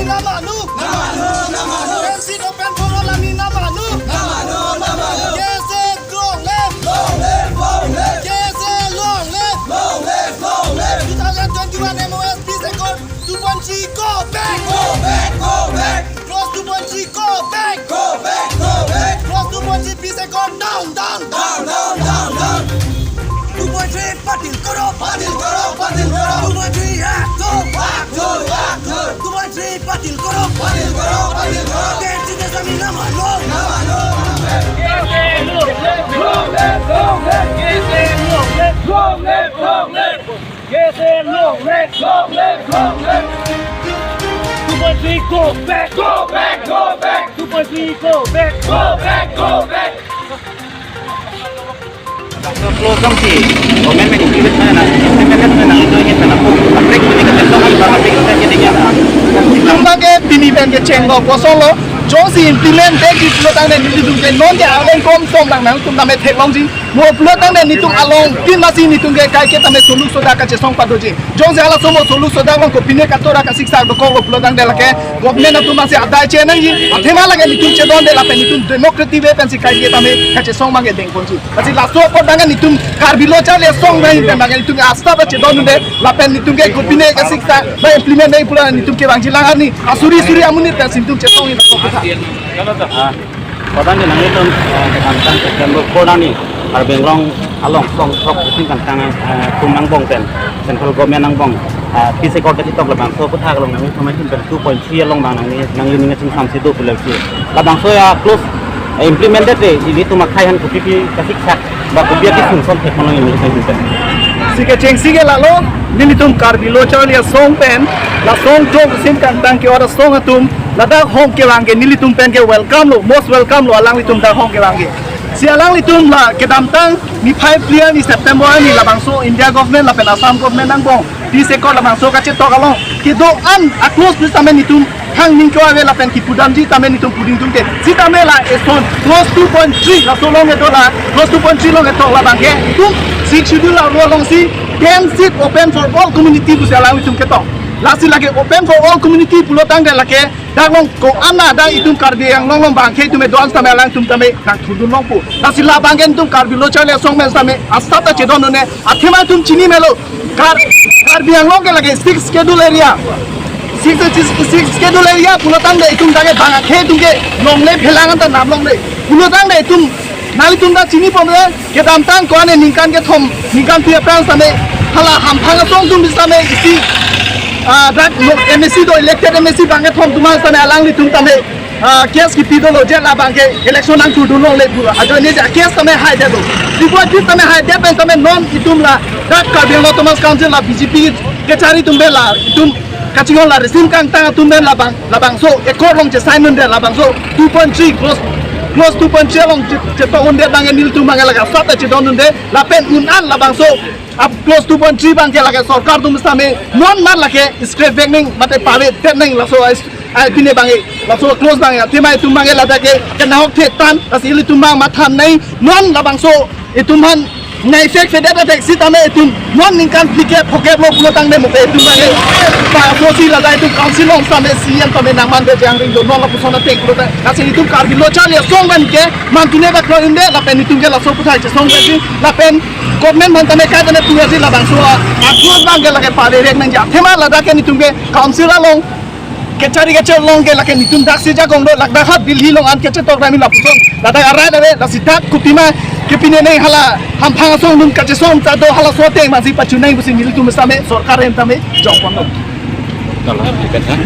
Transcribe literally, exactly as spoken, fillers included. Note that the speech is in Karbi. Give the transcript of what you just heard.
Namanu. Namanu, namanu. Exit open for all, ami namanu. Namanu, namanu. K S A long live. Long live, long live. K S A long live. Long live, long live. Two thousand twenty-one M O S peace accord two point three, go back. Go back, go back. Clause two point three, go back. Go back, go back. Clause two point three peace accord down, down, down, down, down, down. Two point three বাতিল করো, বাতিল করো, বাতিল করো। Two point three আক্ত, আক্ত, আক্ত। Two point three বাতিল করো, বাতিল করো, বাতিল করো। কে এস এ দেশ আমি না মানব। না মানব। Long live, long live, long live, K S A long live, long live, long live, K S A long live, long live, long live. Two point three, go back, go back, go back. Two point three, go back, go back, go back. Close dong si, government implement na, implement na, itu ini sana pun, pabrik ini kata dong, pabrik ini kata dong. Nang ke pini pen kecheng lo, kosong lo, jongsi implement dei pulo tangte nelitum ke non ke aleng kom tom lang nangtum tame theklongji. Mo pulo tangte nelitum along tin masi nelitum ke kaike tame suluk soda kachesong padoji. Jongsi halaso mo suluk soda along kopine katora kasiksak dokok lo pulo tangte lake government atum masi adai chenangji. Athema lake nelitum chedonde lapen nelitum democratic way pensi kaike tame kachesong abang ke dengponji. Lasi laso apot abang nelitum Karbi Lo Charli Asong abang pen abang nelitum asta ba chedondunde lapen nelitum ke kopine kasiksak ba implement dei pulo nelitum ke bangji lang arni asuri suri amonit pensi nelitum chesong in. Ah, kodan di nanglitum, eh, kedamtang September four arni Karbi Anglong along song throk sing kangtang, eh, tum angbong pen, central government angbong, eh, peace accord kachetok labangso aphuthak along nangli information pen two point three along abang nangli, nangli ning chingsamsi do pulo si. Labangso ya clause, eh, implemented dei, ilitum akhei aphan kopi pi kasiksak ba kopi akisung son thek manang ini kain pen. Si kechengsi ke lalo, nelitum Karbi Lo Charli Asong pen, la song throk sing kangtang ke-ot asong atum, ladak hong kevang ke nelitum pen ke welcome lo, most welcome lo alanglitum dak hong kevang ke. Si alanglitum la kedamtang niphai phli arni September arni labangso India government lapen Assam government angbong peace accord labangso kachetok along kedo-an a-clause pusitame nelitum hang ning kewa ave lapen kipudamji tame nelitum puding tum ke. Sitame la eson clause two point three laso along kedo la clause two point three along ketok labang ke itum Sixth Schedule la ro alongsi ten seat open for all community pusi alanglitum ketok. Lasi lake open for all community pulo tangte lake dak along ko-an na dak itum Karbi Anglong along abang ke itum do-an sitame alangtum tame nangthurdun longpo. Lasi labang ke itum Karbi Lo Charli Asong pen sitame asap ta chedondunde. Athema itum chini melo. Kar-, Karbi Anglong ke lake Sixth Schedule area. Sixth, Sixth Schedule area pulo tangte itum dak ke bang akhei atum ke longle phelang anta nam longle. Pulo tangte itum nanglitum ta chini pon le kedamtang ko-an ningkan kethom ningkan phli aphrang sitame hala hamphang asong atum sitame isi, ah, dak lo M A C do elected M A C bang kethom atum sitame alanglitum tame ah, case kipi dolo je labang ke election nangthurdun longle pu. Ajoine je case tame haidetlo. Dipo case tame haidet pen tame non itum ladak Karbi Anglong Autonomous Council la B J P kachari atum pen la itum kachinghon la resim kangtang atum pen labang, labangso accord along che-sign dunde labangso two point three clause, clause two point three along che-, chetok unde abang nelitum abang lake asap ta chedondunde lapen un-an labangso a-clause two point three abang ke lake sorkar atum sitame non mat lake scrap back nang mate pavedet nang laso ais-, ai pine abang ke laso clause abang ke athema itum abang ke ladak ke kenahok thetan lasi ilitum abang matham nang non labangso itum aphan nai fek fedet athek sitame itum non ningkan phlikep phokep lo pulo tangte mo ke itum abang ke pa asosi ladak itum council along sitame C E M tame nangmande jangring do non lapuson athek pulo tang lasi itum Karbi Lo Charli Asong pen ke mantune ba klo inde lapen itum ke laso aphuthak chesong pen lapen government aphan tame kai tame puya si labangso a-clause abang ke lake paverek nangji athema ladak ke nelitum ke council along kachari kachar along ke lake nelitum dak si jakong do ladak ha Delhi along an kachetok rami lapuson ladak arat ave lasi dak kopima kepine nang hala hamphang asong atum kachesong ta do halaso ateng masi pachu nang pusi nelitum sitame sorkar ahem tame jokpon do. Kalau kita kan